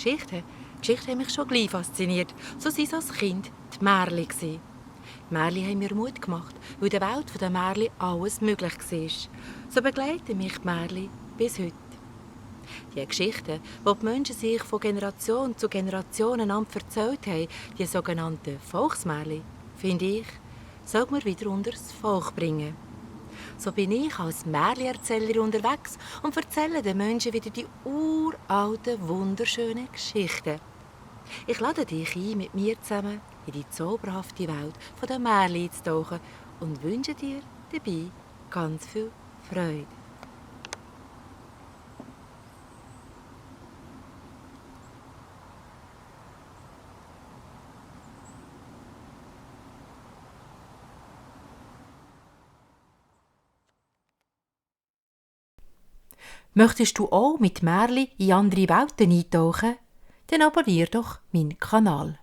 Geschichten haben mich schon gleich fasziniert. So waren es als Kind die Märchen. Die Märchen haben mir Mut gemacht, weil in der Welt der Märchen alles möglich war. So begleiten mich die Märchen bis heute. Die Geschichten, die die Menschen sich von Generation zu Generation einander erzählt haben, die sogenannten Volksmärchen, finde ich, soll man wieder unter das Volk bringen. So bin ich als Märchenerzählerin unterwegs und erzähle den Menschen wieder die uralten, wunderschönen Geschichten. Ich lade dich ein, mit mir zusammen in die zauberhafte Welt der Märchen einzutauchen und wünsche dir dabei ganz viel Freude. Möchtest du auch mit Märchen in andere Welten eintauchen? Dann abonniere doch meinen Kanal.